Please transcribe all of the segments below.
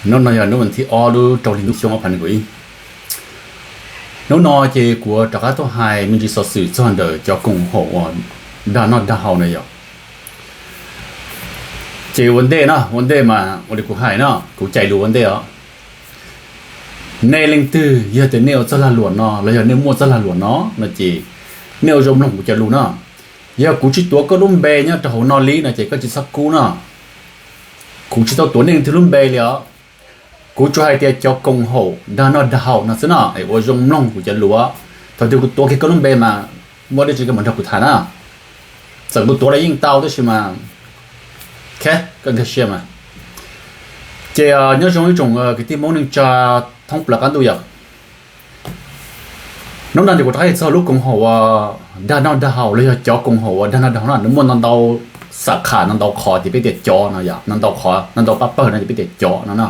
Hnub no yog hnub vas thib ob lub rau hli ntuj xyoo ob phav nees nkaum ib. Hnub no ces kuv rov qab tuaj hais me ntsis xov xwm txog ntawm cov koom haum uas dag noj dag haus na yom. Ces ua ntej no, ua ntej mas ua li kuv hais no, kuv cais lus ua ntej os. Nej leej twg yog tias nej ua txoj lag luam no los yog nej muaj txoj lag luam no no ces nej ua zoo mloog kuv cov lus no. Yog kuv tsis tuav koj lub npe nyob rau hauv no li no ces koj tsis txhob kub no. Kuv tsis tau tuav nej leej twg lub npe li os. Kuv tsuas hais tias cov koom haum dag noj dag haus no xwb no, ua zoo mloog kuv cov lus. Thaum twg kuv tuav kiag koj lub npe mas muaj dab tsi koj mam nrog kuv tham na. Txawm kuv tuav los yeej tau tab sis mas, koj nkag siab mas. Ces nyob zoo ib tsoom kwv tij Hmoob neej tsa thoob plaws qab ntuj yom. Hnub no ces kuv rov qab hais txog lub koom haum uas dag noj dag haus los yog cov koom haum uas dag noj dag haus no, nws muaj ntau ntau xab khas, ntau ntau qhov ces peb tias cov no yom, ntau ntau qhov, ntau ntau pab pawg no ces peb tias cov no no.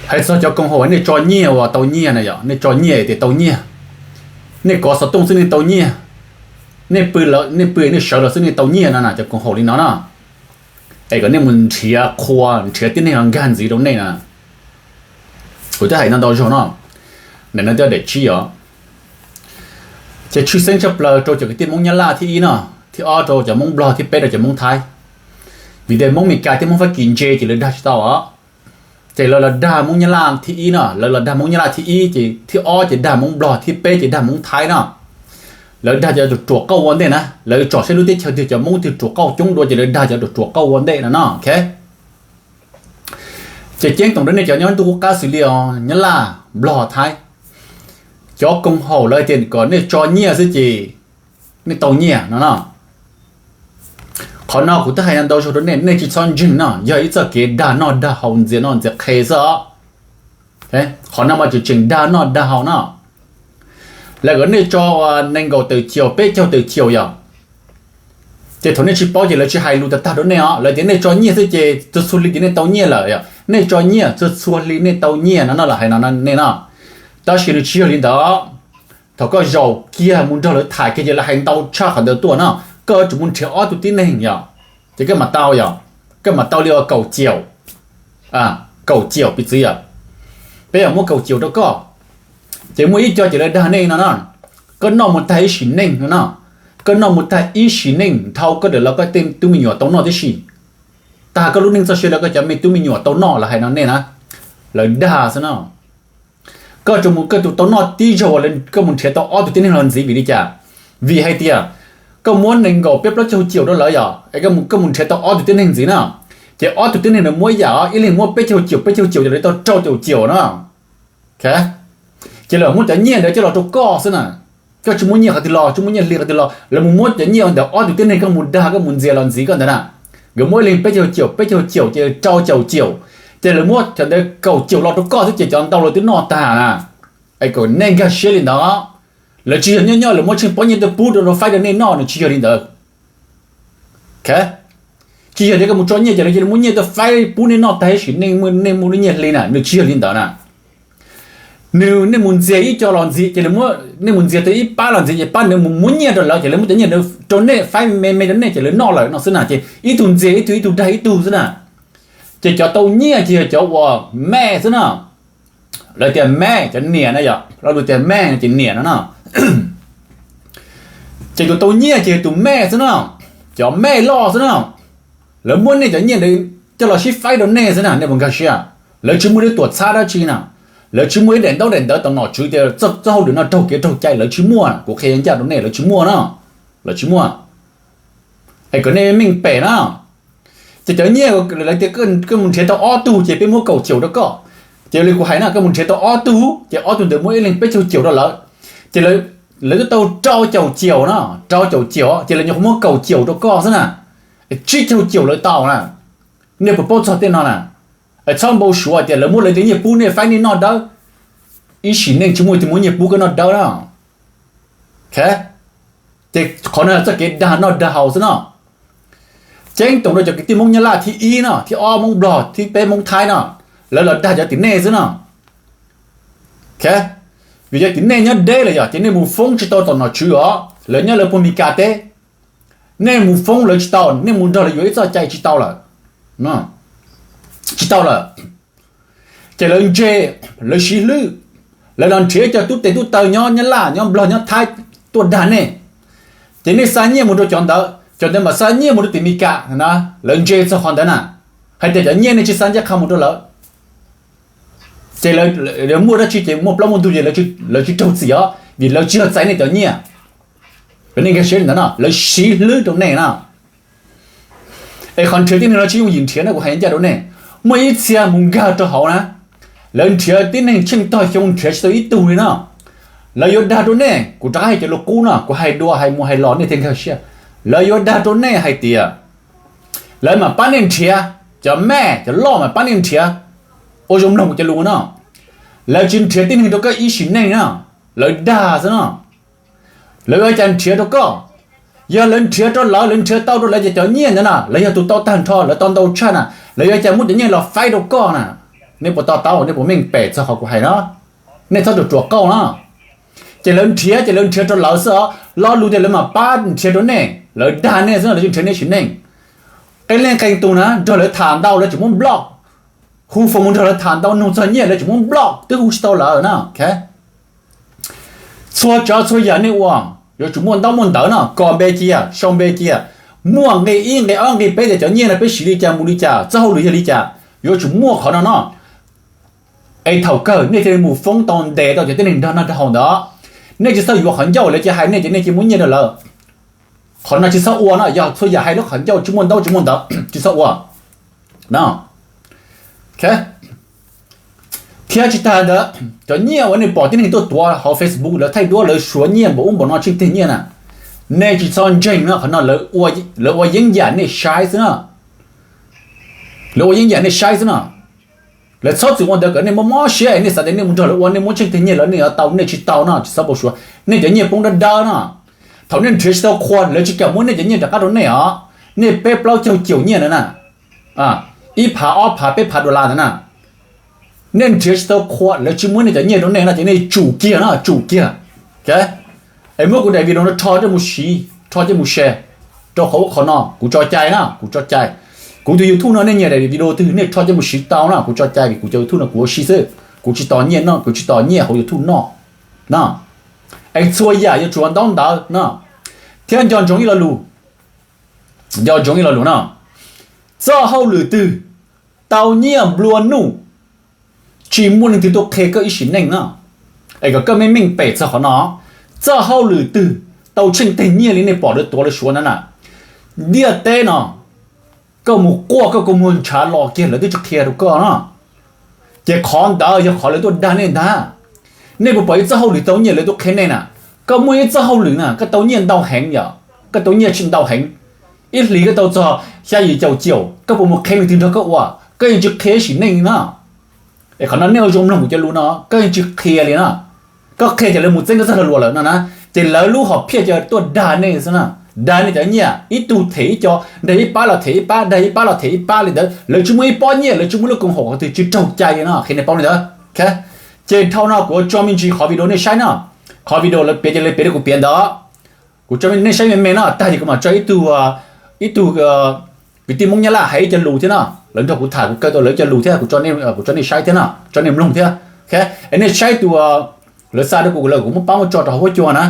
Hais txog cov koom haum, nej tso nyiaj uas tau nyiaj na yom, nej tso nyiaj tias tau nyiaj, nej kov xov tooj xwb nej tau nyiaj, nej pw, nej pw nej sawv los xwb nej tau nyiaj no na, cov koom haum li no na. Es kom nej mus nrhiav qhua nrhiav tib neeg los nkag ntxiv rau nej na. Kuv twb hais ntau ntau zaug no, ntawm no twb yog daim tsib os. Ces tshwj xeeb tshaj plaws rau cov kwv tij Hmoob Nyab Laj thib ib no, thib ob rau cov Hmoob Nplog, thib peb rau cov Hmoob Thaib. Vim tias Hmoob Mes Kas thiab Hmoob Fab Kis ntse ces lawv dag tsis tau os. Ces lawv los dag Hmoob Nyab Laj thib ib no, lawv los dag Hmoob Nyab Laj thib ib ces thib ob ces dag Hmoob Nplog, thib peb ces dag Hmoob Thaib no. Lawv dag cov ruam ruam qauj ua ntej na, lawv tsom saib lub teb chaws twg cov Hmoob twg ruam qauj coob dua ces lawv dag cov ruam ruam qauj ua ntej no no. Ces ceeb toom rau nej cov nyob ntuj qub qab xws li os Nyab Laj, Nplog, Thaib, cov koom haum lawv tias kom nej tso nyiaj xwb ces nej tau nyiaj no no. Qhov no kuv twb hais ntau zaug rau nej, nej tsis txhob ntseeg no, yog ib txoj kev dag noj dag haus ntxias noj ntxias qhe xwb os. Qhov no mas tseem tseem dag noj dag haus no. Lawv kom nej tso nees nkaum tawm caum, peb caug tawm caum yom. Ces thaum nej tsis paub ces lawv tsis hais lus tag tag rau nej os, lawv tias nej tso nyiaj xwb ces txhua txhua hli ces nej tau nyiaj lawm yom, nej tso nyiaj txhua txhua hli nej tau nyiaj no no, lawv hais no nej no. Tab sis nws tsis yog li ntawd. Thaum koj zaum kiag mus nrog lawv tham kiag ces lawv hais ntau tshaj qhov ntawd tuaj no, koj yuav tsum mus nrhiav ob tug tib neeg yom, ces koj mam tau yom, koj mam tau li uas kaum caum, kaum caum piv txwv yom, peb yuav muab kaum caum rau koj. Ces muaj ib co ces lawv dag nej no no, koj noj mus tag ib sim neej no no, koj noj mus tag ib sim neej dhau koj lawm los koj tej tub me nyuam tau noj tib si. Tag koj lub neej txoj sia los koj cov me tub me nyuam tau noj, lawv hais no nej na, lawv dag xwb no. Koj tsuas mus koj tus tau noj tib zaug, koj mus nrhiav tau ob tug tib neeg los ntxiv vim li cas? Vim hais tias koj muab nees nkaum peb plaub caug caum rau lawv yom, es koj mus nrhiav tau ob tug tib neeg ntxiv na, ces ob tug tib neeg ntawd muab ib yam, ib leeg muab peb caug caum peb caug caum ces lawv tau rau caum caum no. Ces lawv muab cov nyiaj ntawd coj los rau koj xwb na. Koj tsis muaj nyiaj qhov twg los, tsis muaj nyiaj hli qhov twg los, lawv mus muab cov nyiaj ntawm ob tug tib neeg koj mus dag koj mus ntxias los ntxiv koj ntawd na, nkawd muab ib leeg peb caug caum peb caug caum ces rau caum caum, ces lawv muab cov ntawd kaum caum los rau koj xwb ces cov ntau lawv twb noj tag na. Es kom nej nkag siab li ntawd. Lawv tsis yog nyob nyob lawv muab tsheej pob nyiaj tuaj pub rau faib rau nej noj, nws tsis yog li ntawd. Tsis yog tias koj mus tso nyiaj ces lawv cia li muab nyiaj tuaj faib pub nej noj tag ib sim neej, nej muaj lub nyiaj hli na, nws tsis yog li ntawd na. Nws, nej mus ntxias ib co los ntxiv ces lawv muab, nej mus ntxias tau ib pab los ntxiv ces pab ntawd mus muab nyiaj rau lawv ces lawv muab cov nyiaj ntawd rau nej faib me me rau nej ces lawv noj lawm no xwb na, ces ib tug ntxias ib tug, ib tug dag ib tug xwb na. Ces cov tau nyiaj ces yog cov uas mej xwb na. Lawv tias mej, cov niam na yom, lo lus tias mej ces niam no na. Ces tus tau nyiaj ces yog tus mej xwb na, cov mej loj xwb na. Lawv muab nej cov nyiaj ntawd coj los sib faib rau nej xwb na, nej puas nkag siab? Lawv tsis muaj ib lub tuam txhab dab tsi na, lawv tsis muaj ib daim ntaub daim ntawv tom nom tswv tias txoj hauj lwm no raug kev raug cai, lawv tsis muaj, kuv qhia ncaj rau nej, lawv tsis muaj na, lawv tsis muaj. Es kom nej meej pem na. Ces cov nyiaj lawv tias koj mus nrhiav tau ob tug ces peb muab kaum caum rau koj. Ces li kuv hais na, koj mus nrhiav tau ob tug ces ob tug ntawd muab ib leeg peb caug caum rau lawv, ces lawv twb tau rau caum caum na, rau caum caum ces lawv nyuam qhuav muab kaum caum rau koj xwb na, tsib caug caum lawv tau na. Nej puas paub txog tej no na? Txhob npau suav tias lawv muab lawv tej nyiaj pub nej faib nej noj dawb, ib sim neej tsis muaj tus muab nyiaj pub koj noj dawb na. Ces qhov no txoj kev dag noj dag haus xwb no. Ceeb toom rau cov kwv tij Hmoob Nyab Laj thib ib no, thib ob Hmoob Nplog, thib peb Hmoob Thaib no, lawv los dag cov tim nej xwb no. Vim cov tim nej nyob deb lawm yog ces nej mus foob tsis tau tom nom tswv os, lawv nyob lawv puag Mes Kas teb. Nej mus foob lawv tsis tau, nej mus nrog lawv yuav ib txoj cai tsis tau lawm. tsis tau lawm. Ces lawv ntse, lawv siv hlwb, lawv los nrhiav cov tub tes tub taw nyob Nyab Laj, nyob Nplog, nyob Thaib tuaj dag nej. Ces nej xa nyiaj mus rau cov ntawd, cov ntawd mam xa nyiaj mus rau tim Meskas na. Lawv ntse txog qhov ntawd na, hais tias cov nyiaj nej tsis xa ncaj qha mus rau lawv, ces lawv muaj dab tsi ces muaj plaub muaj ntug ces lawv tsis raug txim os, vim lawv tsis yog txais nej cov nyiaj. Nej nkag siab li ntawd no, lawv siv hlwb rau nej na. Es qhov nrhiav tib neeg no tsis yooj yim nrhiav na, kuv hais ncaj rau nej. Muaj ib txhia mus nkag rau hauv na, lawv nrhiav tib neeg tsheej tog xyoo nrhiav tsis tau ib tug li no. Lawv yuav dag rau nej, kuv rov qab hais cov lus qub no, kuv hais dua hais mus hais los nej thiaj nkag siab. Lawv yuav dag rau nej hais tias lawv mam pab nej nrhiav, cov mej cov loj mam pab nej nrhiav. Ua zoo mloog kuv cov lus no, lawv tsis nrhiav tib neeg rau koj ib sim neej no, lawv dag xwb no. Lawv yuav ua cas nrhiav rau koj? Yog lawv nrhiav rau lawv, lawv nrhiav tau rau lawv ces cov nyiaj ntawd na lawv yog tus tau tag nrho, lawv tau ntau tshaj na, lawv yuav ua cas muab cov nyiaj los faib rau koj na? Nej puas to taub, nej puas meej pem txog qhov kuv hais no? Nej txhob ruam ruam qauj no. Ces lawv nrhiav ces lawv nrhiav rau lawv xwb os, lo lus tias lawv mam pab nrhiav rau nej, lawv dag nej xwb no, lawv tsis nrhiav nej sim neej. Qee leej qee tus na nrog lawv tham ntau lawv tseem muab block, hu phone mus nrog lawv tham ntau nug txog nyiaj lawv tseem muab block, twb hu tsis tau lawm na. Txhua tsav txhua yam nej ua yuav tsum muaj ntaub muaj ntawv no, kos npe cia, sau npe cia, muaj nqe ib nqe ob nqe peb tias cov nyiaj no peb siv li cas mus li cas, txoj hauj lwm yog li cas, yuav tsum muaj qhov no no. Es thaum kawg nej thiaj li mus foob tau ntes tau cov tib neeg nrog noj nrog haus ntawd. Nej tsis txhob yuav qhov ncauj lawv cia hais nej ces nej cia muab nyiaj rau lawv. Qhov no tsis txhob ua no, yog txhua yam hais lub qhov ncauj tsis muaj ntaub tsis muaj ntawv tsis txhob ua no. Thiab tsis tas ntawd, cov nyiaj uas nej pom tib neeg tuaj tuav hauv Facebook lawv thaij duab lawv suav nyiaj npaum ub npaum no tsheej teg nyiaj na, nej tsis txhob ntseeg no, qhov no lawv ua yeeb yam nej saib xwb na. Lawv ua yeeb yam nej saib xwb no. Lawv txhob txwm ua ntawd kom nej mob mob siab es nej xav tias nej mus nrog lawv ua nej muab tsheej teg nyiaj lawv nej yuav tau, nej tsis tau no, tsis txhob pau suav. Nej cov nyiaj poob dawb dawb no, thaum nej nrhiav tsis tau qhua lawv tsis kam muab nej cov nyiaj rov qab rau nej os. Nej peb plaub caug caum nyiaj ntawd na, ib phav ob phav peb phav dollar ntawd na, nej nrhiav tsis tau qhua lawv tsis muab nej cov nyiaj rau nej no ces nej tsum kiag no, tsum kiag. Es muab kuv daim video no rho coj mus siv, rho coj mus share rau qhov ub qhov no, kuv tso cai na, kuv tso cai. Kuv tus YouTube no nej nyiam daim video twg nej rho coj mus siv tau na, kuv tso cai vim kuv cov YouTube no kuv ua si xwb, kuv tsis tos nyiaj no, kuv tsis tos nyiaj hauv YouTube no na. Es txhua yam yuav tsum ua ntaub ntawv no. Thiab nco ntsoov ib lo lus, nco ntsoov ib lo lus no, txoj hauj lwm twg tau nyiaj nplua nuj, tsis muaj leej twg tuaj qhia koj ib sim neej no. Es kom koj meej meej pem txog qhov no, txoj hauj lwm twg tau tsheej teg nyiaj li nej pom lawv tuav lawv suav no na, ntiaj teb no, koj mus quaj koj kua muag ntshav los kiag lawv twb tsis qhia rau koj no. Ces qhov ntawd yog qhov lawv tuaj dag nej ntag. Nej puas pom ib txoj hauj lwm tau nyiaj lawv tuaj qhia nej na? Koj muaj ib txoj hauj lwm na koj tau nyiaj ntau heev yom, koj tau nyiaj tsis ntau heev, ib hlis koj tau txog xya yim caum caum, koj puas mus qhia leej twg nrog koj ua? Koj yeej tsis qhia ib sim neej no. Es qhov no nej ua zoo mloog kuv cov lus no, koj yeej tsis qhia li na. Koj qhia ces lawv mus txeeb koj txoj lag luam lawm no na. Ces lawv lub hom phiaj ces tuaj dag nej xwb na, dag nej cov nyiaj, ib tug them ib co, dag ib pab los them ib pab, dag ib pab los them ib pab li ntawd, lawv tsis muaj ib pob nyiaj, lawv tsis muaj lub koom haum qhov twg, tsis raug cai li no, qhia nej paub li ntawd. Ces dhau no kuv ua tso me ntsis qhov video nej saib no, qhov video lawv piav ces lawv piav li kuv piav ntawd. Kuv tso nej saib me me no, tag ces kuv mam tso ib tug, ib tug kwv tij Hmoob Nyab Laj hais ib co lus thiab no, lawv nrog kuv tham kuv kaw tau lawv ib co lus thiab, kuv tso nej saib thiab no, tso nej mloog thiab. Es nej saib tus, lawv xa rau kuv, lawv kuv muab pab muab tso rau hauv huab cua na.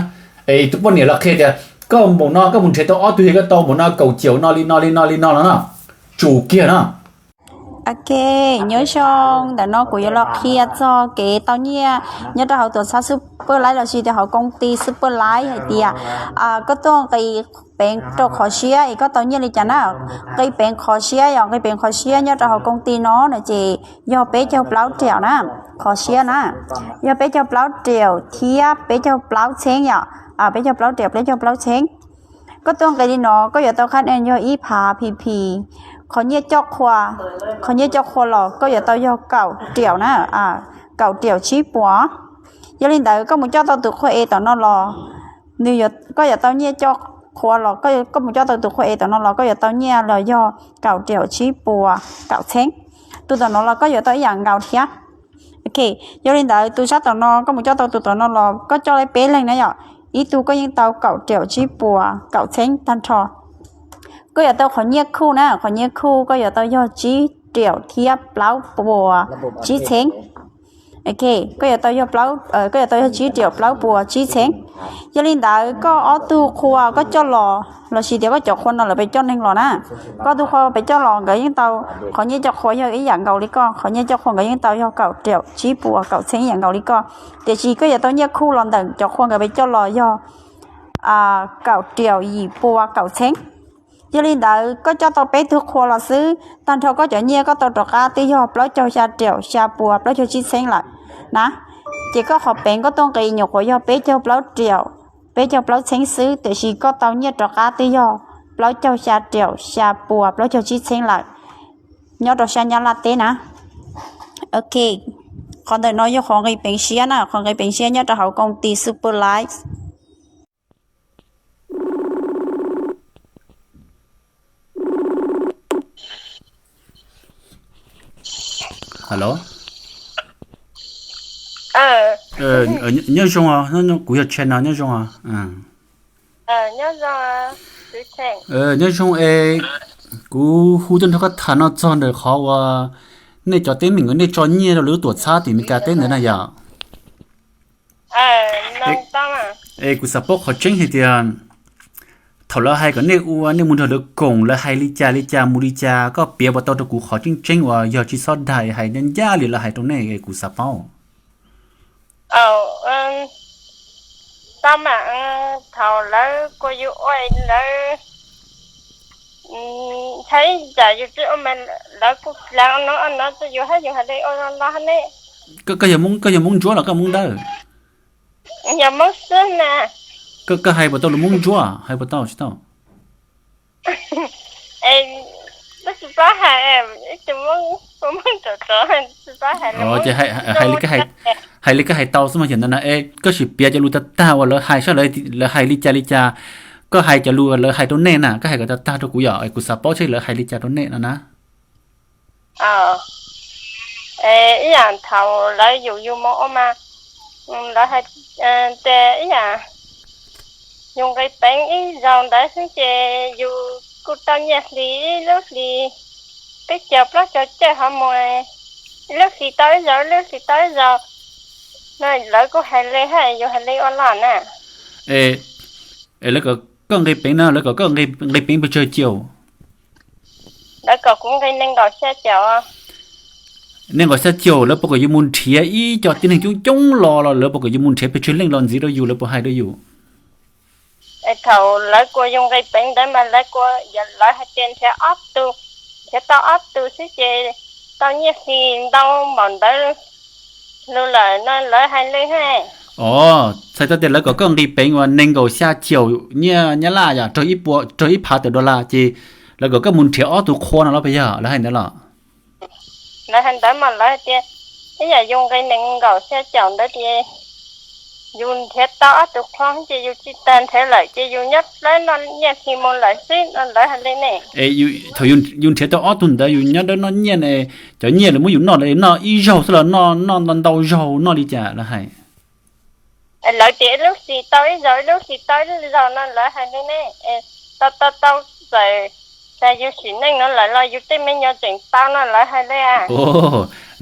Es tus poj niam los qhia tias koj npaum no koj mus nrhiav tau ob tug yog koj tau npaum no kaum caum no li no li no li no no na, tsum kiag no. Ok, nyob zoo, ntawm no kuv yuav los qhia txog kev tau nyiaj nyob rau hauv tuam txhab Superlight lossis tias hauv koob ti Superlight hais tias koj tuaj nqis peev rau qhov siab es koj tau nyiaj li cas na. Nqis peev qhov siab, yog nqis peev qhov siab nyob rau hauv koob ti no no ces yog peb caug plaub riaum na, qhov siab na, yog peb caug plaub riaum thiab peb caug plaub txheeb yom, peb caug plaub riaum peb caug plaub txheeb. Koj tuaj nqis li no koj yuav tau khab ne yog ib phav P P. Qhov nyiaj coj qhua, qhov nyiaj coj qhua los koj yuav tau yog kaum riaum na, kaum riaum tsib puas. Yog li ntawd koj mus coj tau tus qhua es tom no los, nws, koj yuav tau nyiaj coj qhua los, koj mus coj tau tus qhua es tom no los koj yuav tau nyiaj los yog kaum riaum tsib puas kaum txheeb. Tus tom no los koj yuav tau ib yam nkaus thiab. Ok, yog li ntawd tus sab tom no koj mus coj tau tus tom no los koj coj li peb leeg na yom, ib tug koj yeej tau kaum riaum tsib puas kaum txheeb tag nrho. Koj yuav tau qhov nyiaj khuj na, qhov nyiaj khuj koj yuav tau yog tsib riaum thiab plaub puas tsib txheeb. Ok, koj yuav tau yog, koj yuav tau yog tsib riaum plaub puas tsib txheeb. Yog li ntawd koj ob tug qhua koj coj los lossis tias koj cov qhua no lawv pem coj neeg los na, koj ob tug qhua pem coj los nkawd yeej tau, qhov nyiaj coj qhua yog ib yam nkaus li koj, qhov nyiaj coj qhua nkawd yeej tau yog kaum riaum tsib puas kaum txheeb ib yam nkaus li koj. Tiam sis koj yuav tau nyiaj khuj los ntawm cov qhua nkawd pem coj los yog kaum riaum yim puas kaum txheeb. Yog li ntawd koj coj tau peb tug qhua los xwb, tag nrho koj cov nyiaj koj tau rov qab twb yog plaub caug xya riaum xya puas plaub caug tsib txheeb lawm na. Ces koj qhov peev koj tuaj nqis nyuam qhuav yog peb caug plaub riaum peb caug plaub txheeb xwb, tiam sis koj tau nyiaj rov qab twb yog plaub caug xya riaum xya puas plaub caug tsib txheeb lawm, nyob rau sab Nyab Laj teb na. Ok, qhov ntawm no yog qhov nqis peev siab na, qhov nqis peev siab nyob rau hauv koom tis Super Life. Hello. Nyob zoo, kuv yog Channel, nyob zoo. Nyob zoo es, kuv hu tuaj nrog koj tham no txog ntawm qhov uas nej cov teeb meem uas nej tso nyiaj rau lawv tuam txhab tim Meskas teb ntawd na yom. Es kuv xav paub qhov tseeb hais tias thaum lawv hais kom nej ua, nej mus nrog lawv koom, lawv hais li cas li cas mus li cas, koj piav puas tau rau kuv qhov tseeb tseeb uas yog tsis txhob dag hais ncaj ncaj li lawv hais rau nej, kuv xav paub. Tau mas, thaum lawv kuas yus ua lawv ntshai ib yam yus tsis ua mas lawv kuj lam no no rau yus hab yus hais li ua no no hab ne. Koj yog Hmoob Ntsuab los koj Hmoob Dawb? Yog Hmoob xwb na. Koj hais puas tau lus Hmoob Ntsuab, hais puas tau tsis tau? Tsis paub hais, ib tug Hmoob, Hmoob rov rov tsis paub hais. Ces hais li koj hais tau xwb mas yog ntawd na. Es koj sim piav cov lus tag tag uas lawv hais saib lawv hais li cas li cas, koj hais cov lus lawv hais rau nej na, koj hais kom tag tag rau kuv yom, kuv xav paub seb lawv hais li cas rau nej no na. Ib yam thaum lawv yus yus mus ua mas lawv hais tias ib yam yus nqis peev ib zaug ntawd xwb ces yus kuj tau nyiaj hli ib lub hli peb caug plaub caug cawj hov mus, ib lub hli tau ib zaug ib lub hli tau ib zaug no, lawv kuj hais li hab yus hais li ua loj na. Es lawv kom koj nqis peev no lawv kom koj nqis peev pes tsawg caum? Lawv kom kuv nqis nees nkaum xya caum. Nees nkaum xya caum lawv puas kom yus mus nrhiav ib co tib neeg coob coob los los lawv puas kom yus mus nrhiav pes tsawg leej los ntxiv rau yus, lawv puas hais rau yus? Thaum lawv kuas yus nqis peev ntawd mas lawv kuas, lawv hais tias nrhiav ob tug, nrhiav tau ob tug xwb ces tau nyiaj hli ntau npaum ntawd lus lawm no lawv hais li hab. Os, txhais tau tias lawv kom koj nqis peev uas nees nkaum xya caum nyiaj Nyab Laj yom, raug ib phav tawm dollar ces lawv kom koj mus nrhiav ob tug qhua no los puas yog lawv hais ntawd los? Lawv hais ntawd mas lawv hais tias ib yam yus nqis nees nkaum xya caum ntawd ces yus nrhiav tau ob tug qhua ces yus tsis tag nrhiav lawm ces yus nyob dawb noj nyiaj hli mus lawm xwb no lawv hais li ne. Es thaum yus nrhiav tau ob tug ntawd yus nyob dawb noj nyiaj ne, cov nyiaj lawv muab yus noj lawv noj ib zaug xwb los noj noj ntau ntau zaug noj li cas lawv hais? Lawv tias ib lub hlis tau ib zaug ib lub hlis tau ib zaug no lawv hais li ne. Tau tau tau txawm tas yus sim neej no lawm los yus tej me nyuam tseem tau no lawv hais li.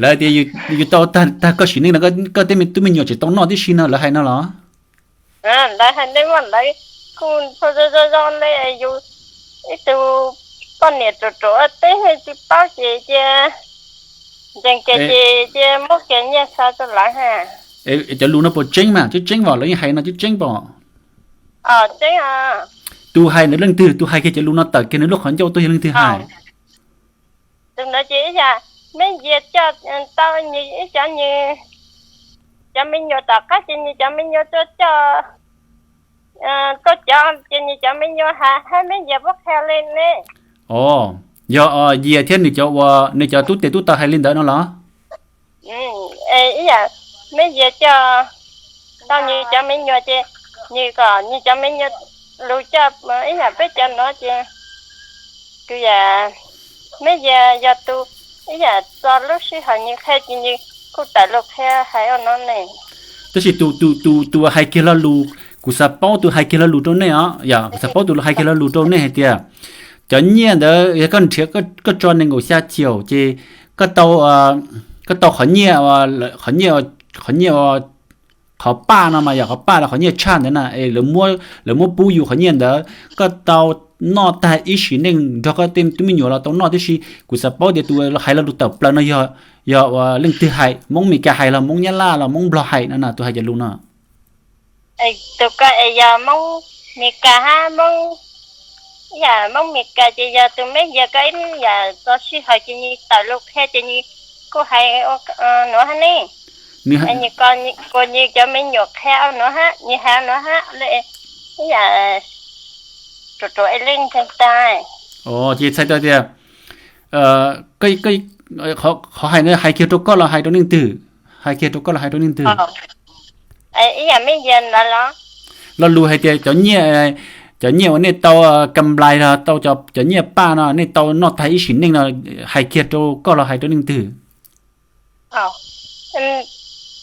Lawv tias yus tau tag koj sim neej no koj tej tub me nyuam tseem tau noj tib si no lawv hais no los? Lawv hais li mas lawv kuj txhua zoo zoo zoo li yus ib tug poj niam ruam ruam teb tsis paub ces cia ntseeg kiag ces cia muab kiag nyiaj xa rau lawv hab. Cov lus no puas tseeb mas tseeb tseeb os, lawv yeej hais no tseeb tseeb pom? Tseeb. Tus hais ntawd leej twg, tus hais kiag cov lus no tawm kiag nws lub qhov ncauj tuaj yog leej twg hais? Tus ntawd ces ib yam me nyias coj tau nws ib cov nws cov me nyuam tom qab ces nws cov me nyuam tuaj coj, tuaj cov ces nws cov me nyuam hais hab me nyias puab qhia li ne. Os, yog Yias thiab nws cov uas nws cov tub tes tub taw hais li ntawd no los? Ib yam me nyias coj tau nws cov me nyuam ces nws kom nws cov me nyuam lus coj ib yam peb cov no ces tus yam me nyias yog tus ib yam txog lub sij hawm nws qhia ces nws kuj tawm lus qhia hais ua no ne. Tab sis tus, tus, tus, tus hais kiag lo lus, kuv xav paub tus hais kiag lo lus rau nej os, yog kuv xav paub tus hais kiag lo lus rau nej hais tias Cov nyiaj ntawd yog koj nrhiav, koj tso nees nkaum xya caum ces koj tau, koj tau qhov nyiaj, qhov nyiaj, qhov nyiaj, qhov paj no mas yog qhov paj los qhov nyiaj tshaj ntawd na, es lawv muab pub yus qhov nyiaj ntawd, koj tau noj tag ib sim neej nrog koj tej tub me nyuam los tau noj tib si. Kuv xav paub tias tus hais lo lus tawm plaws no yog, yog ua leej twg hais, Hmoob Mes Kas hais los Hmoob Nyab Laj los Hmoob Nplog hais no na, tus hais cov lus no? Tus ko es yog Hmoob Mes Kas hab Hmoob, yam Hmoob Mes Kas ces yog tus meb yias ko ib yam txog sij hawm ces nws tawm lus qhia ces nws kuj hais ua nuav hab ne. Nws, kuas nws cov me nyuam qhia ua nuav hab, nws hais ua nuav hab le, ib yam ruam ruam es leej ntseeg tas. Ces txhais tau tias qhov hais ntawd hais kiag rau koj los hais rau leej twg? Hais kiag rau koj los hais rau leej twg? Ib yam meb yias ntawd los? Lo lus hais tias cov nyiaj, cov nyiaj uas nej tau kam nplais los tau, cov nyiaj paj no nej tau noj tag ib sim neej no, hais kiag rau koj los hais rau leej twg?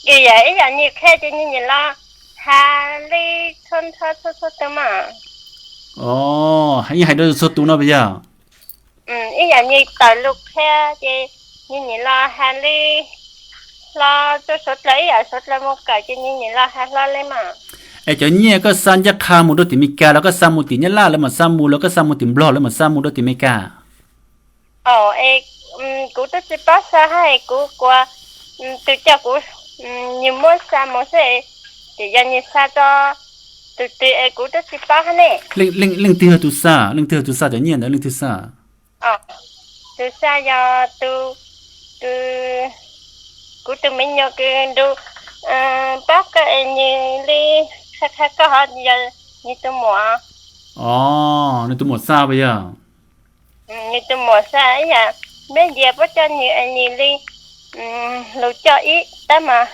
Ib yam, ib yam nws qhia ces nws nyiam los hais li txhua txhua txhua tus mas. Yeej hais rau txhua tus no puas yog? Ib yam nws tawm lus qhia ces nws nyiam los hais li hlo rau suav dlawg, ib yam suav dlawg mus kawm ces nws nyiam los hais hlo li mas. Es cov nyiaj koj xa ncaj qha mus rau tim Mes Kas los koj xa mus tim Nyab Laj lawv mam xa mus, los koj xa mus tim Nplog lawv mam xa mus rau tim Mes Kas? Es kuv twb tsis paub xa hab, kuv kuas tus coj kuv, nws muab xa mus xwb, ces yog nws xa rau tus twg es kuv twb tsis paub hab ne. Leej twg yog tus xa, leej twg yog tus xa cov nyiaj ntawd, leej twg xa? Tus xa yog tus, kuv tus me nyuam kws nrug pab koj es nws li qha qha koj hov, yog nws tus muam. Os, nws tus muam xa puas yog? Nws tus muam xa ib yam, meb yias puab coj nws es nws li lug coj ib tab mas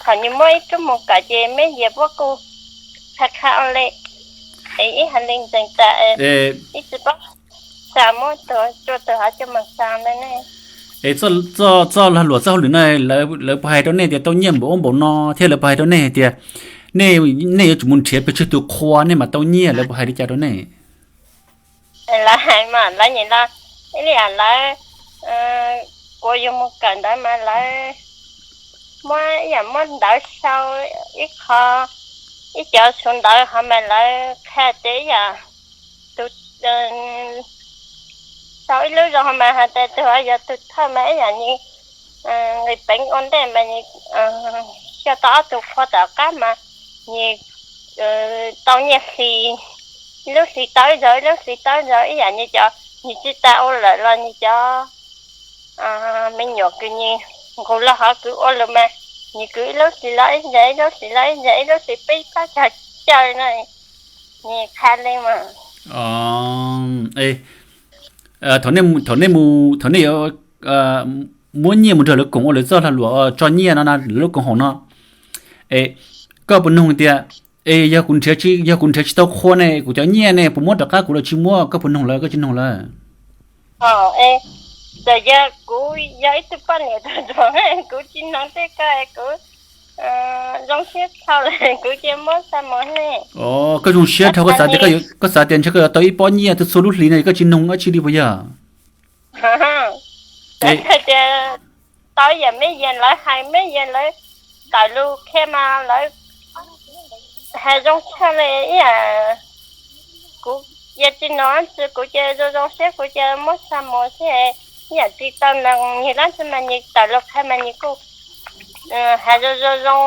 thaum nws muab ib tug mus kawm ces meb yias puab kuj qha qha ua le, es ib hais li ntseeg tas, ib tsis paub xa muab tua tug hov coj mus xa ntawd ne. Es txoj lag luam txoj hauj lwm no lawv puas hais rau nej tias tau nyiaj npaum ub npaum no thiab lawv puas hais rau nej hais tias nej, nej yuav tsum mus nrhiav pes tsawg tus qhua nej mam tau nyiaj, lawv puas hais li cas rau nej? Lawv hais mas lawv nyiam los ib yam lawv kuas yus mus kawm ntawv mas lawv muab ib yam muab ntawv sau ib qho, ib cov suav ntawv hov mas lawv qha tias ib yam tus sau ib lub zoo hov mas has tas tus hov yog tus thawj mas ib yam nws nqis peev ua ntej mas nws xyuas tau ob tug qhua tom qab mas nws tau nyiaj hli, ib lub hlis tau ib zaug, ib lub hlis tau ib zaug, ib yam nws cov nws tsis tas ua lawm los nws cov me nyuam kws nws nqus los hov kws ua lawm mas nws kws ib lub hlis los ib zaug, ib lub hlis los ib zaug, ib lub hlis peb pab cog caw no, nws qha li mas. Thaum nej, thaum nej mus, thaum nej yuav muab nyiaj mus nrog lawv koom ua lawv txoj lag luam tso nyiaj no na, lawv lub koom haum no, es koj puas noog tias, es yog kuv nrhiav tsis, yog kuv nrhiav tsis tau qhua ne, kuv cov nyiaj ne puas muab rov qab kuv los tsis muab, koj puas noog lawv, koj tsis noog lawv? Txawm yog kuv yog ib tug poj niam tag nrho, kuv tsis noog tej ko, kuv zoo siab txhaum lawm kuv cia muab xa mus ne. Koj zoo siab dhau, koj xav tias, koj xav tias ntshe koj yuav tau ib pob nyiaj txhua txhua lub hlis no koj tsis noog dab tsi li puas yog? Tias tau ib yam meb yias lawv hais, meb yias lawv tawm lus qhia mas lawv hais zoo tshaj li ib yam. Kuv cia tsis noog, kuv cia zoo zoo siab kuv cia muab xa mus xwb, ib yam tsis tau noog nws dab tsi mas nws tawm lus qhia mas nws kuj hais zoo zoo zoo,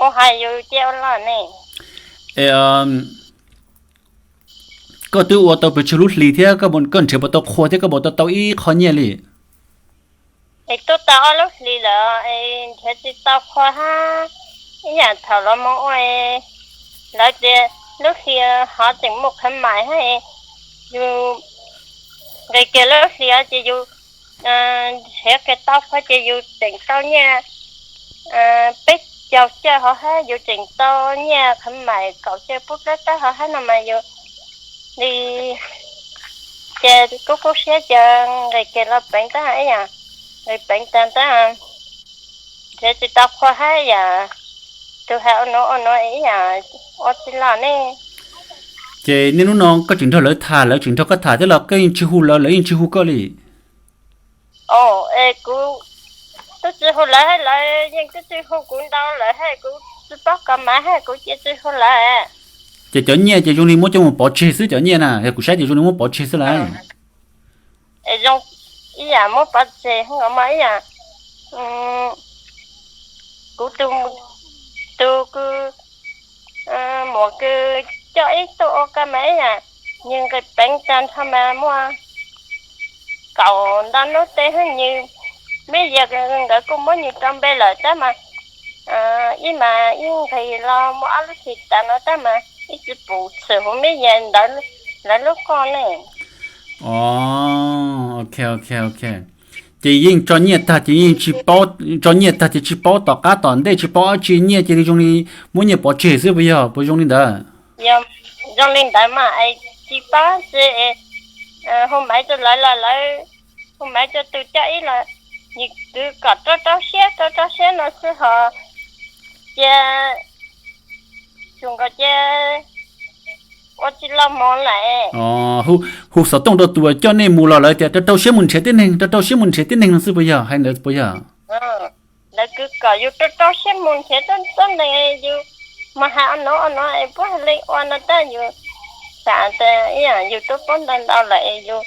ua hais yus cia ua los ne. Koj twb ua tau pes tsawg lub hlis thiab koj nrhiav puas tau qhua thiab koj puas tau tau ib qho nyiaj li? Es tuaj tau ob lub hlis lawm es nrhiav tsis tau qhua hab, ib yam thaum los mus ua lawv tias lub hlis hov tseem muaj khawv mais hab, yus nqis kiag lub hlis ces yus nrhiav kiag tau qhua ces yus tseem tau nyiaj peb caug caug hov hab, yus tseem tau nyiaj khawv mais kaum caug pub plab tab hov hab no mas yus li ces kub kub siab ces nqis kiag los peev tab ib yam, nqis peev tag tab nrhiav tsis tau qhua hab yam, tus hais ua nuav ua nuav ib yam ua tsis los ne. Ces niaj hnub no koj tseem nrog lawv tham, lawv tseem nrog koj tham thiab los koj yeej tsis hu lawv, lawv yeej tsis hu koj li? Es kuv twb tsis hu lawv, lawv yeej twb tsis hu kuv ntau lawm, kuv tsis paub kov mas kuv cia tsis hu lawv. Ces cov nyiaj ces zoo li muab coj mus pov tseg xwb, cov nyiaj na yog kuv saib ces zoo li muab pov tseg xwb lawm. Es zoo ib yam muab pov tseg os, mas ib yam kuv tus, tus kws muam kws coj ib tug ua ko mas ib yam nws nqis peev tag nrho mas muaj kaum ntau hnub tej xwb, nws, me yas nkawd kuj muab nws rau npe lawm tab mas ib mas ib nqis los muaj ob lub xim tas no tab mas ib tsis pum txhwm huv me yas ntawd lawv lub qoj ne. Os, ok, ok, ok. Ces yeej tso nyiaj tag ces yeej tsis paub, tso nyiaj tag ces tsis paub tom qab tom ntej, tsis paub dab tsi, nyiaj cia li zoo li muab nyiaj pov tseg xwb puas yog, puas zoo li ntawd? Zoo li ntawd mas es tsis paub tsi, hu maiv rau lawv los lawv, hu maiv rau tus coj ib los, nws kwv kom rau rau siab rau rau siab no xwb ho, cia tsuas nkaus cia ua tsis los mus lawm. Hu xov tooj rau tus coj nej mus los lawv tias rau rau siab mus nrhiav tib neeg, rau rau siab mus nrhiav tib neeg no xwb puas yog, hais ntawd puas yog? Lawv kwv kom yus rau rau siab mus nrhiav txoj neeg, yus mus hais ob no ob no es puab hais li ua no tab yus xav tias ib yam yus twb paub ntau ntau lawm es yus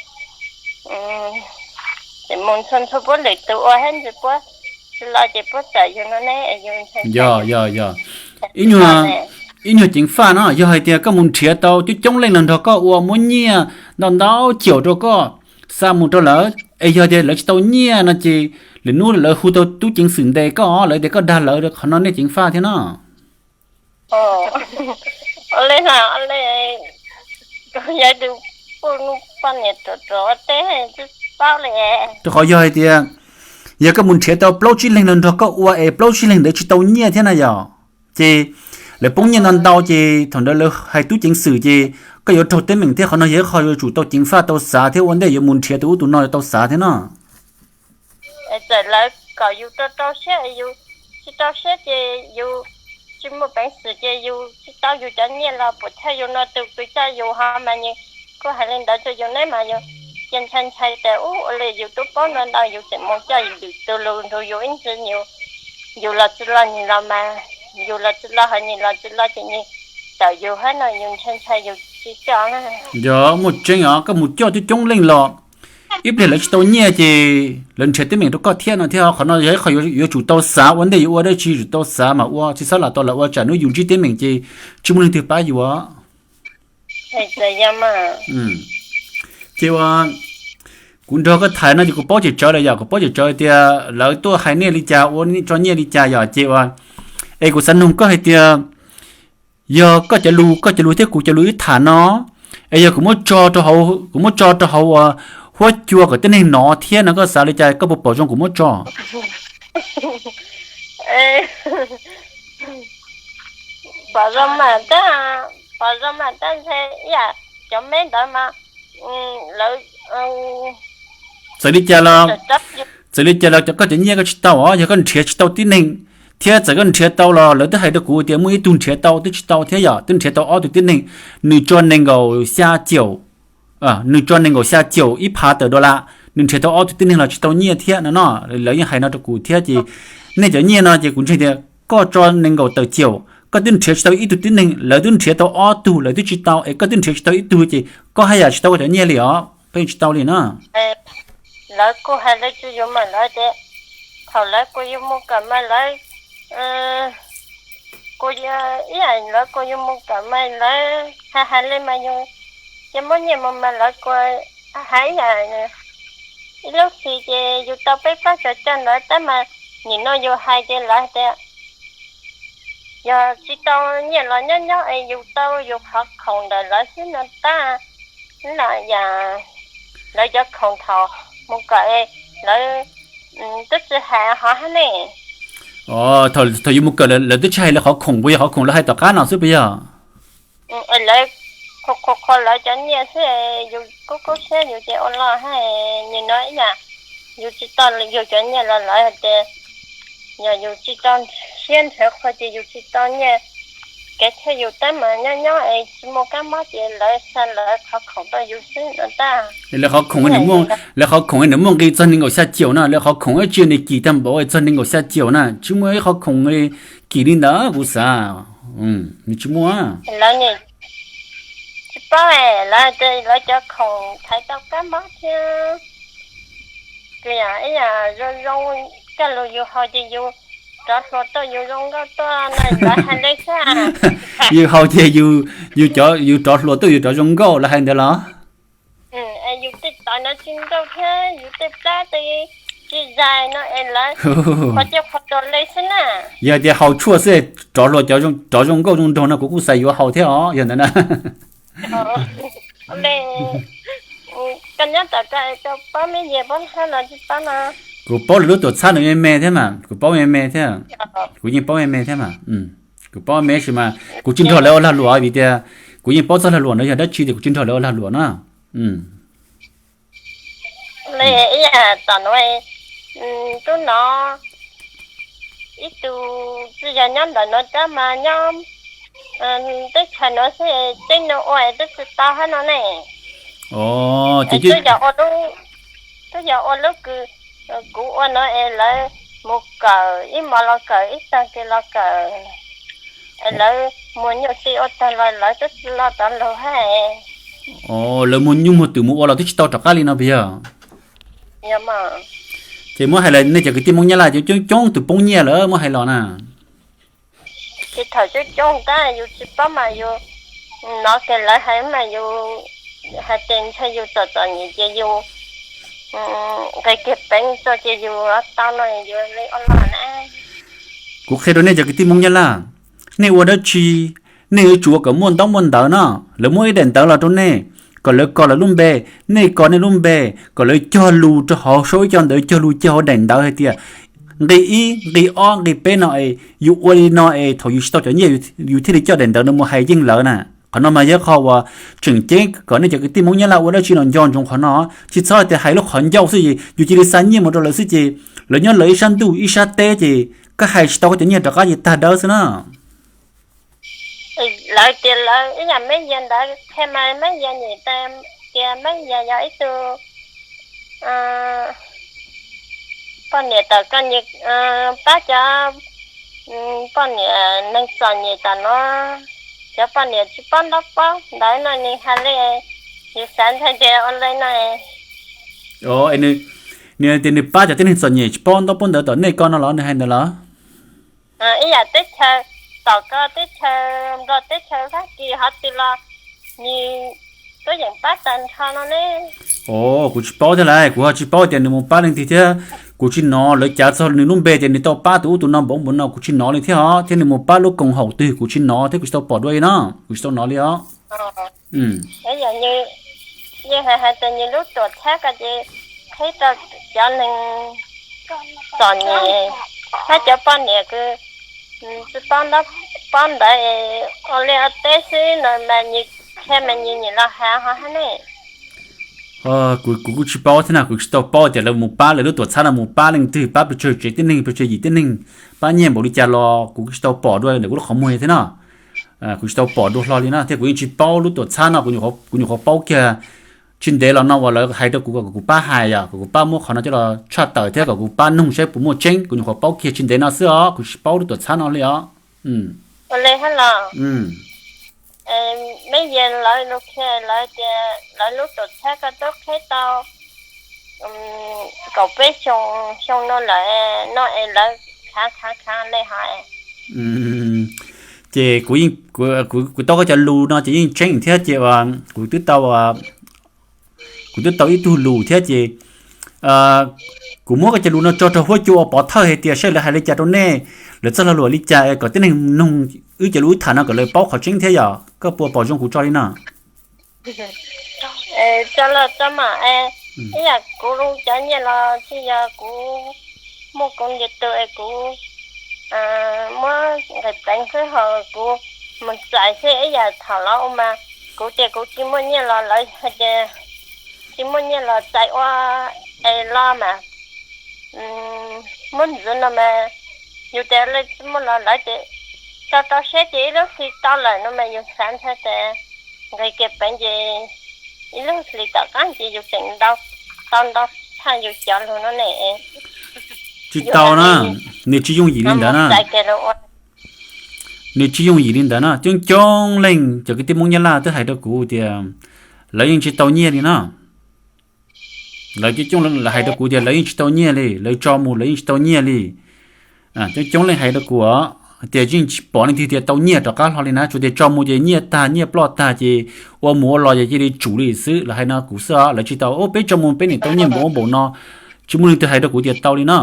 tseem mus ntxhua ntxhua puab lwm tus ua thiab ntsis puab tsis los ces puab txawm yus no ne. Yog, yog, yog. Ib nyuag ceev faj no yog hais tias koj mus nrhiav tau coob coob leej los nrog koj ua, muab nyiaj ntau ntau caum rau koj, xa mus rau lawv, es yog tias lawv tsis tau nyiaj no ces lwm hnub lawv hu tau tub ceev xwm ntes koj, lawv tias koj dag lawv, qhov no nej ceev faj thiab no. Rau qhov yog hais tias yog koj mus nrhiav tau plaub tsib leeg no nrog koj ua es plaub tsib leeg ntawd tsis tau nyiaj thiab na yom, ces lawv poob nyiaj ntau ntau ces thaum ntawd lawv hais tub ceev xwm ces koj yuav raug teeb meem thiab, qhov no yog ib qho yuav tsum tau ceev faj tau xav thiab ua ntej yuav mus nrhiav tus ub tus no tau xav thiab no. Txawm lawv kom yus rau rau siab, yus tsis rau siab ces yus tsis muaj peev xwm ces yus tsis tau yus cov nyiaj los puas chawj yus no tus kws coj yus ho mas nws kuj hais li ntawd rau yus neb mas yus cia ntshai ntshai tias ub ua li yus twb paub ntau ntau yus tseem mus coj yus lwm tus los nrog yus ib ntsis, yus los tsis los nws los mas, yus los tsis los ho nws los tsis los ces nws tawm yus hab no yus ntshai ntshai yus tsis coj na. Yog muaj tseeb os, koj mus coj coob coob leej los ib pliag lawv tsis tau nyiaj ces lawv nrhiav teeb meem rau koj thiab no thiab, qhov no yog ib qho yuav tsum tau xav ua ntej yuav ua dab tsi yuav tsum tau xav mas ua, tsis txhob lam tau lam ua tsam hnub yus ntsib teeb meem ces tsis muaj leej twg pab yus. Ces ua kuv nrog koj tham no ces kuv paub tseem tsawv lawm yom, kuv paub tseem tsawv tias lawv tuaj hais nej li cas ua tso nyiaj li cas yom, ces ua es kuv xav nug koj hais tias yog koj cov lus, koj cov lus thiab kuv cov lus wb tham no es yog kuv muab tso rau hauv, kuv muab tso rau hauv ua huab cua kom tib neeg hnov thiab no koj xav li cas, koj puas pom zoo kuv muab tso? Pom zoo mas tab, pom zoo mas tab ntshe ib yam cov me ntawd mas lawv txawm li cas los, txawm li cas los koj cov nyiaj koj tsis tau os, yog koj nrhiav tsis tau tib neeg, thiab txawm koj nrhiav tau los lawv twb hais rau kuv tias muaj ib tug nrhiav tau twb tsis tau thiab yom, twb nrhiav tau ob tug tib neeg, nws tso nees nkaum xya caum, nws tso nees nkaum xya caum ib phav tawm dollar, nws nrhiav tau ob tug tib neeg los tsis tau nyiaj thiab no no, lawv yeej hais no rau kuv thiab ces nej cov nyiaj no ces kuv ntseeg tias koj tso nees nkaum tawm caum koj twb nrhiav tsis tau ib tug tib neeg, lawv twb nrhiav tau ob tug lawv twb tsis tau es koj twb nrhiav tsis tau ib tug ces koj haj yam tsis tau koj cov nyiaj li os, koj yeej tsis tau li na. Lawv kuj hais li rau yus mas lawv tias thaum lawv kuj yus mus kawm mas lawv, kuj ib yam lawv kuj yus mus kawm mas lawv hais hais li mas yus cia muab nyiaj mus mas lawv kuj hais ib yam ib lub hlis ces yus tau peb plaub caug coj ntawd tab mas nim no yus hais ces lawv tias yog tsis tau nyiaj los nyob nyob es yus tau yus qhov khoom ntawm lawv xwb no tab. Los yam lawv cov khoom thaum mus kawm lawv twb tsis hais hov hab ne. Thaum yus mus kawm lawv twb tsis hais lawv qhov khoom puas yog, qhov khoom lawv hais tom qab no xwb puas yog? Lawv qhuas qhuas qhuas lawv cov nyiaj xwb, yus kub kub siab yus ces ua los hab, nim no ib yam yus tsis tau yus cov nyiaj los lawv hais tias yog yus tsis tau siab nrhiav qhua ces yus tsis tau nyiaj. kev thiaj yus tab mas nyob nyob es tsis muaj kab mob ces lawv xa lawv qhov khoom rau yus xwb no tab. Lawv qhov khoom, lawv qhov khoom nws muaj nqi txog nees nkaum xya caum na, lawv qhov khoom ib tsi nws kim tag npaum txog nees nkaum xya caum na, tsis muaj ib qhov khoom kim li ntawd kuv xav. Nws tsis muaj. Lawv tsis paub, lawv cov khoom thaiv tau kab mob thiab. Ib yam zoo zoo, kaj lus yus haus ces yus rov hluas tuaj yus zoo nkauj tuaj no lawv hais li xwb. Yus haus ces yus, yus rov hluas tuaj yus rov zoo nkauj lawv hais ntawd los? Yus tej tauv no tsis nkauj thiab yus tej plab tej tsis zais no es lawv qhov cia qhov rau li xwb na. Yog tias haus tshuaj xwb rov hluas, rov zoo nkauj zoo nraug no kuv kuj xav yuav haus thiab os yog ntawd na. Koj nyob tom koj, koj paub me nyuam paub hab los tsis paub no? Kuv paub lawv lub tuam txhab nws me me thiab mas, kuv paub me me thiab. Kuv yeej paub me me thiab mas. Kuv paub me sis mas kuv tsis nrog lawv ua lag luam vim tias kuv yeej paub txog lag luam ntawd yog dab tsi tias kuv tsis nrog lawv ua lag luam na. Li ib yam tom nuav, tub no ib tug txij yog nyob ntawm nuav rab mas nyob teb chaws nuav xwb, teb nuav ua twb tsis tau hab no ne. Twb yog ua lub kws kuv ua nuav es lawv mus kawm ib mos los kawm ib tag kis los kawm, es lawv muag nyuj tij ua tag los lawv twb tsis los rov lug hab. Lawv muag nyuj muag twm mus ua los twb tsis tau rov qab li no puas yog? Ces muab hais los nej cov kwv tij Hmoob Nyab Laj coob coob tus poob nyiaj lawm muab hais los na. Tsis thaum coob coob tab yus tsis paub mas yus nov kiag lawv hais mas yus hais tias ntshe yus txom txom nyem ces yus nqis kiag peev tso ces yus tau no yus li ua loj na. Kuv qhia rau nej cov kwv tij Hmoob Nyab Laj, nej ua dab tsi nej yuav tsum ua kom muaj ntaub muaj ntawv no. Lawv muab ib daim ntawv los rau nej, kom lawv kos lawv lub npe, nej kos nej lub npe, kom lawv cog lus rau hauv saum ib co ntawv, cog lus cog hauv daim ntawv hais tias nqi ib, nqi ob, nqi peb no es yus ua li no es thaum yus tsis tau cov nyiaj yus thiaj li coj daim ntawv no mus hais yeej lawv na. Qhov no mas yog qhov uas tseem ceeb kom nej cov kwv tij Hmoob Nyab Laj ua dab tsi los nco ntsoov qhov no, tsis txhob hais tias hais lub qhov ncauj xwb ces yus cia li xa nyiaj mus rau lawv xwb ces lawv nyob lawv ib sab ntuj ib sab teb ces koj hais tsis tau koj cov nyiaj rov qab ces tag dawb xwb na. Lawv tias lawv ib yam Meb Yas ntawd qhia mas Meb Yas nyem tias Meb Yas yog ib tug poj niam tawm koj nyias pab cov poj niam neeg txom nyem tam no, cov poj niam tsis paub ntaub paub ntawv no nws hais li, yus xav ntshai tias ua li no. Nws tias nws pab cov tib neeg txom nyem tsis paub ntaub paub ntawv tom nej ko no los nws hais ntawd los? Ib yam teb chaws, tom koj teb chaws Nplog teb chaws Fab Kis hov twg los nws tuaj yeem pab tag nrho no ne. Kuv tsis paub thiab lauj, kuv ho tsis paub tias nws mus pab leej twg thiab. Kuv tsis hnov lawv cav txog nws lub npe tias nws tau pab tus ub tus no npaum npaum no kuv tsis hnov li thiab os, thiab nws mus pab lub koom haum twg kuv tsis hnov thiab kuv tsis tau pom dua li no, kuv tsis tau hnov li os. Yog yeej hais hais tias nws lub tuam txhab ko ces qhib rau cov neeg txom nyem, hab cov poj niam kws tsis paub ntaub paub ntawv ua liaj ua teb xwb no mas nws qhia mas nws nyem los hais ho hab ne. Kuv kuj tsis paub thiab na, kuv tsis tau paub tias lawv mus pab, lawv lub tuam txhab no mus pab leej twg, pab pes tsawg tsev tib neeg, pes tsawg yim tib neeg, pab nyiaj npaum li cas los kuv kuj tsis tau pom dua ntawm kuv lub qhov muag thiab no. Kuv tsis tau pom dua hlo li na, thiab kuv yeej tsis paub lub tuam txhab no, kuv nyuam qhuav paub kiag tsis ntev los no uas lawv hais rau kuv kom kuv pab hais yom, kom kuv pab muab qhov no coj los tshaj tawm thiab kom kuv pab noog saib puas muaj tseeb, kuv nyuam qhuav paub kiag tsis ntev no xwb os, kuv tsis paub lub tuam txhab no li os. Ua li hab los, Meb Yas lawv lus qhia lawv tias lawv lub tuam txhab ko twb qhib tau kaum peb xyoo, xyoo no lawm no es lawv khaav khaav khaav li hos. Ces kuv, kuv tau koj cov lus no ces yeej tseeb thiab ces kuv twb tau, kuv twb tau ib tug lus thiab ces kuv muab koj cov lus no tso rau huab cua ua pov thawj hais tias saib lawv hais li cas rau nej, lawv txoj lag luam li cas es kom tib neeg noog wb cov lus wb tham no kom lawv paub qhov tseeb thiab yom. Koj puas pom zoo kuv tso li no? Tso los tso mas, ib yam kuv cov nyiaj los tsis yog kuv muaj kuv nyias tus es kuv muab nqis peev xwb ho kuv mus txais xwb, ib yam thaum lawv ua mas kuv tias kuv tsis muaj nyiaj los lawv hais tias tsis muaj nyiaj los txais ua es los mas muab ntxiv no mas yus tias tsis muaj los lawv tias tso rau siab ces ib lub hlis tau lawm no mas yus xav ntshai tias nqis kiag pem ces ib lub hlis tom qab ces yus tseem ntau, tau ntau tshaj yus cov lus no ne. Tsis tau na, nws tsis yooj yim li ntawd na. Nws tsis yooj yim li ntawd na. Coob coob leej cov kwv tij Hmoob Nyab Laj twb hais rau kuv tias lawv yeej tsis tau nyiaj li na. Lawv coob coob leej hais rau kuv tias lawv yeej tsis tau nyiaj li, lawv tso mus lawv yeej tsis tau nyiaj li. Coob coob leej hais rau kuv tias yeej tsis pom leej twg tias tau nyiaj rov qab hlo li na, tsuas tias tso mus ces nyiaj tag nyiaj ploj tag ces ua mus ua los ces cia li tsum li xwb. Lawv hais no kuv xwb os, lawv tsis tau peb tso mus peb niam tau nyiaj npaum ub npaum no. Tsis muaj leej twg hais rau kuv tias tau li no.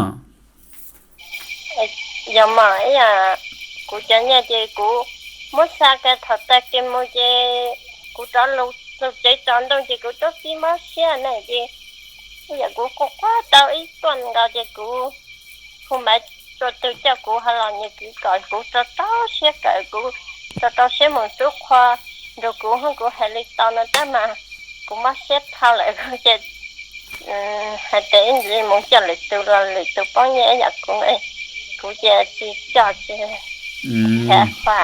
Yog mas ib yam kuv cov nyiaj ces kuv muab xa kiag thaum tag kis mus ces kuv rov lus txog tsev tsaus ntuj ces kuv twb pib mob siab ne ces ib yam kuv quaj quaj tau ib tuaj nkaus ces kuv hu Maiv Txuas Twg coj kuv ho los nyias kwv kom kuv rau rau siab kawm kuv rau rau siab mus xub qhua nrug kuv hnub kuv hais li tau no tab mas kuv mob siab dhau lawm ces hais tias ib ntsis mus coj lwm tus los lwm tus poob nyiaj ib yam kuv, kuv ces tsis coj tsis qha.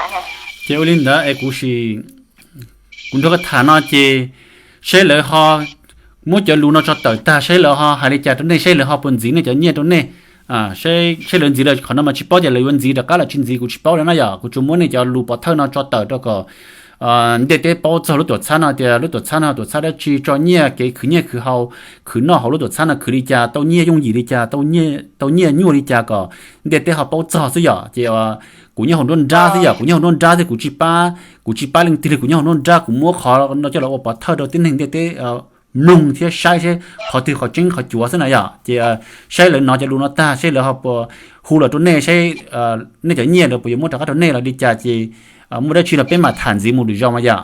Ces ua li ntawd es kuv sim, kuv nrog koj tham no ces saib lawv ho muab cov lus no tso tawm tag saib lawv ho hais li cas rau nej, saib lawv ho puas ntxiv nej cov nyiaj rau nej. Saib lawv ntxiv lawm qhov no mas tsis paub tias lawv yuav ntxiv rov qab los tsis ntxiv kuv tsis paub li na yom. Kuv tsuas muab nej cov lus pov thawj no tso tawm rau kom ntiaj teb paub txog lub tuam txhab no tias lub tuam txhab no tuam txhab dab tsi, tso nyiaj, kev khwv nyiaj khwv haus, khwv noj hauv lub tuam txhab no khwv li cas, tau nyiaj yooj yim li cas, tau nyiaj nyuaj li cas kom ntiaj teb ho paub txog xwb yom. Ces kuv nyob hauv nruab nrab xwb yom, kuv nyob hauv nruab nrab xwb, kuv tsis pab, kuv tsis pab leej twg li, kuv nyob hauv nruab nrab kuv muab qhov no coj los ua pov thawj rau tib neeg ntiaj teb mloog thiab saib seb qhov twg qhov tseeb qhov cuav xwb na yom. Ces saib lawv hnov cov lus no tag saib lawv ho puas hu los rau nej, saib nej cov nyiaj lawv puas yuav muab rov qab rau nej los li cas ces muaj dab tsi los peb mam tham ntxiv mus lwm zaus mas yom.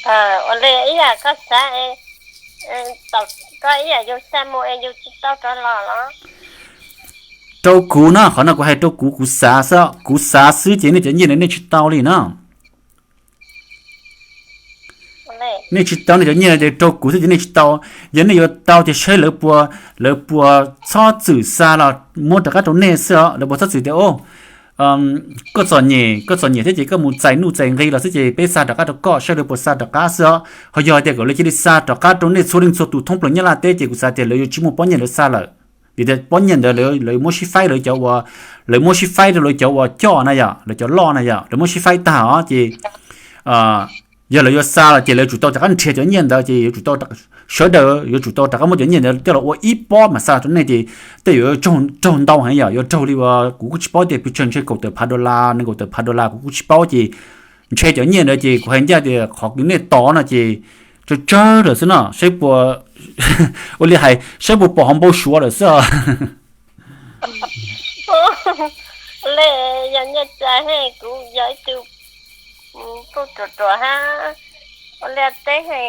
Ua li ib yam koj xav, koj ib yam yus xa mus es yus tsis tau rov los los? Rau kuv na, qhov no kuv hais rau kuv, kuv xav xwb, kuv xav xwb ces nej cov nyiaj ntawd nej tsis tau li na. Nej tsis tau, nej cov nyiaj ces rau kuv xwb ces nej tsis tau. Yog nej yuav tau ces saib lawv puas, lawv puas txhob txwm xa los muab rov qab rau nej xwb os. Lawv puas txhob txwm tias koj txom nyem, koj txom nyem thiab ces koj mus txais nuj txais nqi los xwb ces peb xa rov qab rau koj, saib lawv puas xa rov qab xwb os. Ho yog hais tias kom lawv cia li xa rov qab rau nej txhua leej txhua tus thoob plaws Nyab Laj teb ces kuv xav tias lawv yuav tsis muaj pob nyiaj lawv xa lawm. Vim tias pob nyiaj ntawd lawv muab sib faib, lawv cov uas, lawv muab sib faib rau lawv cov uas coj na yom, lawv cov loj na yom, lawv muab sib faib tag os ces yog lawv yuav xa los ces lawv tsum tau rov qab nrhiav cov nyiaj ntawd ces yuav tsum tau, sawv daws yuav tsum tau rov qab muab cov nyiaj ntawd coj los ua ib pob mas xa rau nej ces tej yuav raug ntau heev yom, yuav raug li uas kuv kuj tsis paub tias pes tsawg ntshe kaum tawm phav dollar, nees nkaum tawm phav dollar kuv kuj tsis paub ces ntshe cov nyiaj ntawd ces kuv hais ncaj tias qhov nej tos no ces tsawg tsawg lawm xwb no, saib puas, ua li hais saib puas pom hauv npau suav lawm xwb os. Li yog nyiaj txais he kuv yog ib tug kuj ruam ruam hab, ua li teb he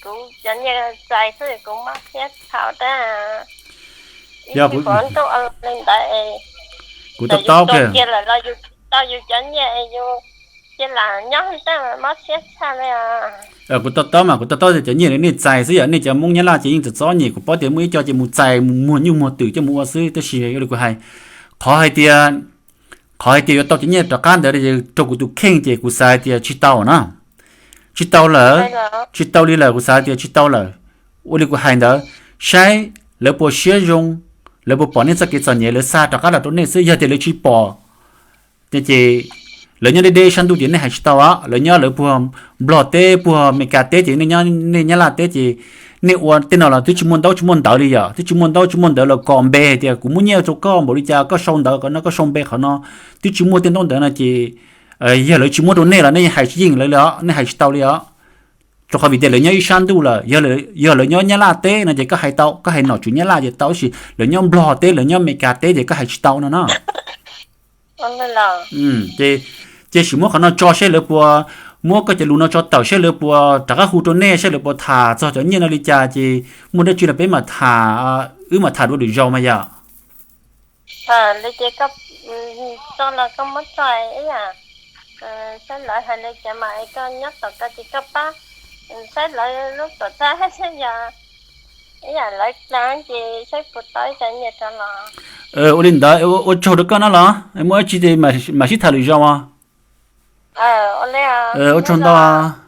kuv cov nyiaj txais xwb kuv mob siab tshaj dab. Ib tug pom ntuj li ntawd es kuv tau taub kiag lawm los yus tau yus cov nyiaj es yus cia lam nyob tab mob siab tshaj li. Kuv tau taub mas kuv tau taub tias cov nyiaj nej txais xwb yom, nej cov Hmoob Nyab Laj ces yeej txom txom nyem, kuv paub tias muaj ib co ces mus txais mus muag nyuj muag twm coj mus ua xwb, tab sis ua li kuv hais, qhov hais tias, qhov hais tias yuav tau cov nyiaj rov qab ntawd rau kuv tus kheej ces kuv xav hais tias tsis tau na. Tsis tau lawm, tsis tau li lawm, kuv xav hais tias tsis tau lawm. Ua li kuv hais ntawd, saib lawv puas siab zoo, lawv puas pom nej txoj kev txom nyem lawv xa rov qab los rau nej xwb, yog tias lawv tsis pom ces lawv nyob deb deb sab ntuj ces nej hais tsis tau os, lawv nyob lawv puag Nplog teb puag Meskas teb ces nej nyob nej Nyab Laj teb ces nej ua tej no los twb tsis muaj ntaub tsis muaj ntawv li yom, twb tsis muaj ntaub tsis muaj ntawv los kom npe hais tias kuv muab nyiaj rau koj npaum li cas koj sau ntawv qhov no koj sau npe qhov no, twb tsis muaj tej ntaub ntawv no ces yog lawv tsis muab rau nej los nej hais tsis yeej lawv li os, nej hais tsis tau li os. Rau qhov vim tias lawv nyob ib sab ntuj lawm, yog lawv nyob Nyab Laj teb no ces koj hais tau, koj hais nom tswv Nyab Laj ces tau, tab sis lawv nyob Nplog teb lawv nyob Meskas teb ces koj hais tsis tau no no. Ces, ces sim muab qhov no tso saib lawv puas, muab koj cov lus no tso tawm saib lawv puas rov qab hu rau nej saib lawv puas tham txog cov nyiaj no li cas ces muaj dab tsi los peb mam tham, wb mam tham dua lwm zaus mas yom. Li ces koj tso los koj muab tso ib yam, saib lawv hais li cas mas koj nyob tom koj ces koj pab saib lawv lub tuam txhab saib yog ib yam lawv dlaag ces saib puas tau ib co nyiaj rov los. Ua li ntawd ua tsaug rau koj no los muaj dab tsi ces mam sib tham lwm zaus os. Ua tsaug ntau.